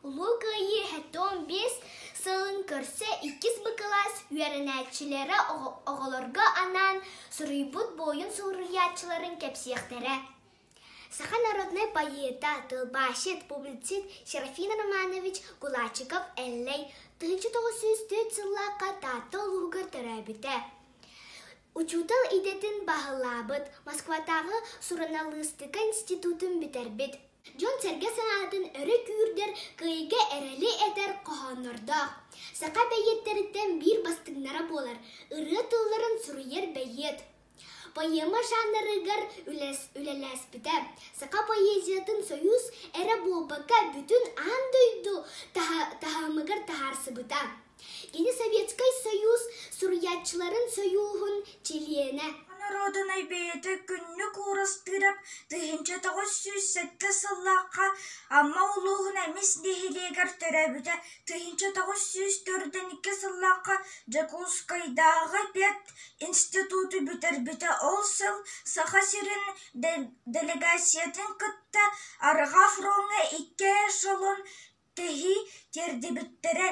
Улуу Кыайыы 75 сылын көрсө иккис Б кылаас үөрэнээччилэрэ оҕолорго анаан суруйбут буойун суруйааччыларын кэпсиэхтэрэ. Саха народнай поэта, тылбаасчыт, публицист Серафим Романович Кулачиков-Эллэй 1904 сыллаахха Таатта улууһугар төрөөбүтэ. Учуутал идэтин баһылаабыт, Москватааҕы суруналыыстыка институтун бүтэрбит. Дьон-сэргэ санаатын өрө күүрдэр, кыайыыга эрэли этэр хоһооннордоох. Саха бэйиэттэриттэн биир бастыҥнара буолар, ырыа тылларын суруйар бэйиэт. Поэма жанрыгар үлэлэспитэ. Саха поэзиятын Союз эрэ буолбакка бүтүн аан дойду таһымыгар таһаарсыбыта. Кини Советскай Союз суруйааччыларын сойууһун чилиэнэ. Норуодунай бэйэтэ Күннүк Уурастыырап 1907 сыллаахха Амма улууһун Эмис нэһилиэгэр төрөөбүтэ, 1942 сыллаахха Дьокуускайдааҕы пед институту бүтэрбитэ. Ол сыл Саха сирин делегациятын кытта Арҕаа фроҥҥа икки эшелон тэһии тиэрдибиттэрэ.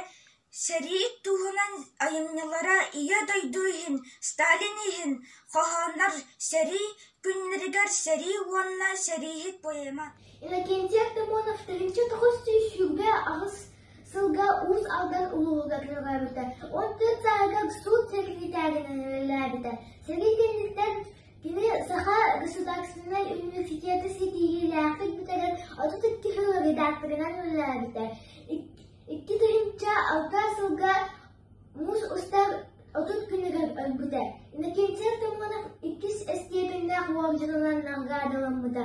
Сэрии туһунан айымньылара Ийэ дойду иһин, Сталин иһин хоһооннор, Сэрии күннэригэр сэрии уонна сэрииһит поэма. Иннокентий Артамонов 1928 сылга Уус Алдан улууһугар төрөөбүтэ. 14 сааһыгар суут сэкиритээринэн үлэлээбитэ. Сэрии кэнниттэн Кини Саха государственнай университеты ситиһиилээхтик бүтэрэн 32 сыл редакторынан үлэлээбитэ. 2006 сылга муус устар 30 күнүгэр өлбүтэ. Иннокентий Артамонов иккис истиэпэннээх уордьанынан наҕараадаламмыта.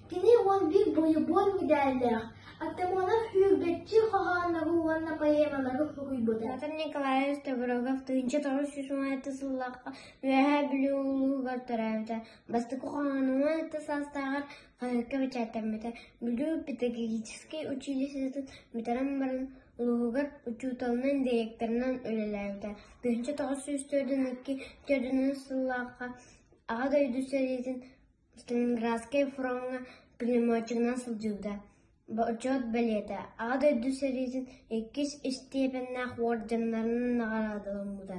Кини 11 бойобуой медаллаах, Артамонов сүүрбэччи хоһооннору уонна поэмалары суруйбута. Петр Николаевич Тобурогов 1916 сыллаахха Үөһээ Бүлүү улууһугар төрөөбүтэ. Бастакы хоһоонун 16 саастааҕар хаһыакка бэчээттэммитэ. Бүлүү педагогическай училищетын бүтэрэн баран улууһугар учууталынан, директорынан үлэлээбитэ. 1942 төрдүнэн сыллаахха Аҕа дойду сэриитин Сталинградскай фроҥҥа пулеметчигынан сылдьыбыта. Бочуот бэлиэтэ Аҕа дойду сэриитин иккис истиэпэннээх уордьаннарынан наҕараадаламмыта.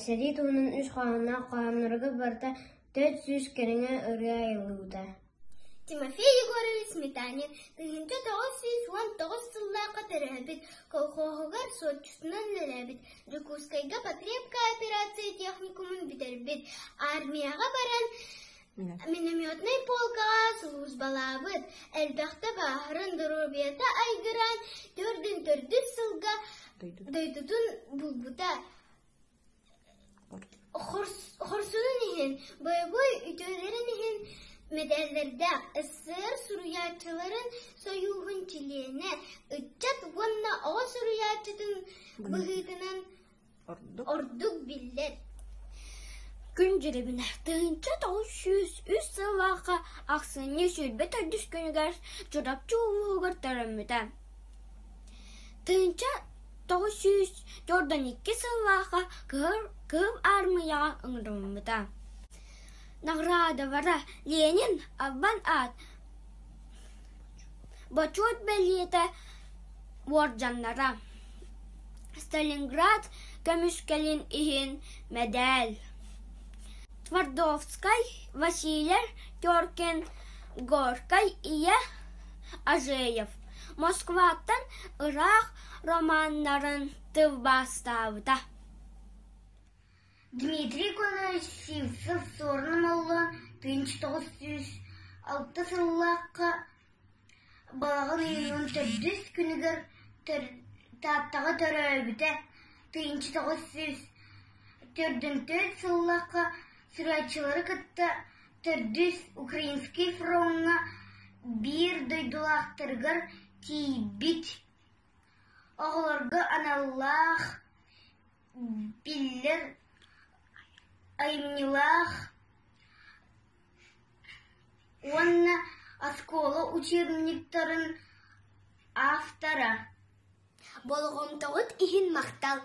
Сэрии туһунан үс хоһоонноох хоһоонноругар барыта 400 кэриҥэ ырыа айыллыбыта. Тимофей Егорович Сметанин 1919 сыллаахха төрөөбүт, колхоһугар суотчутунан үлэлээбит, Дьокуускайга потребкооперация техникумун бүтэрбит, армияҕа баран минометнай полкаҕа сулууспалаабыт, элбэхтэ бааһыран доруобуйата айгыраан төрдүн төрдүс сылга дойдутун булбута. Хорсунун иһин, бойобуой үтүөлэрин иһин мэдээллэрдээх СССР суруйааччыларын сойууһун чилиэнэ, ыччат уонна оҕо суруйааччытын быһыытынан ордук биллэр. Күн Дьирибинэ 1903 сыллаахха ахсынньы 24 күнүгэр Чурапчы улууһугар төрөммүтэ. 1942 сыллаахха Кыһыл Аармыйаҕа ыҥырыллыбыта. Наҕараадалара Ленин Албан аат, Бочуот бэлиэтэ уордьаннара, Сталинград көмүскэлин иһин мэдээл, Твардовскай Василий Теркин, Горькай Ийэ Ажеев Москваттан ыраах романнарын тылбаастаабыта. Дмитрий Коноевич Сивцев Суорун Омоллоон 1906 сыллаахха балаҕан ыйын төрдүс күнүгэр Тааттаҕа төрөөбүтэ. 1944 сыллаахха суруйааччылары кытта Төрдүс Украинскай фроҥҥа биир дойдулаахтарыгар тиийбит, оҕолорго аналлаах биллэр айымньылаах уонна оскуола учебниктарын автора. Болҕомтоҕут иһин махтал!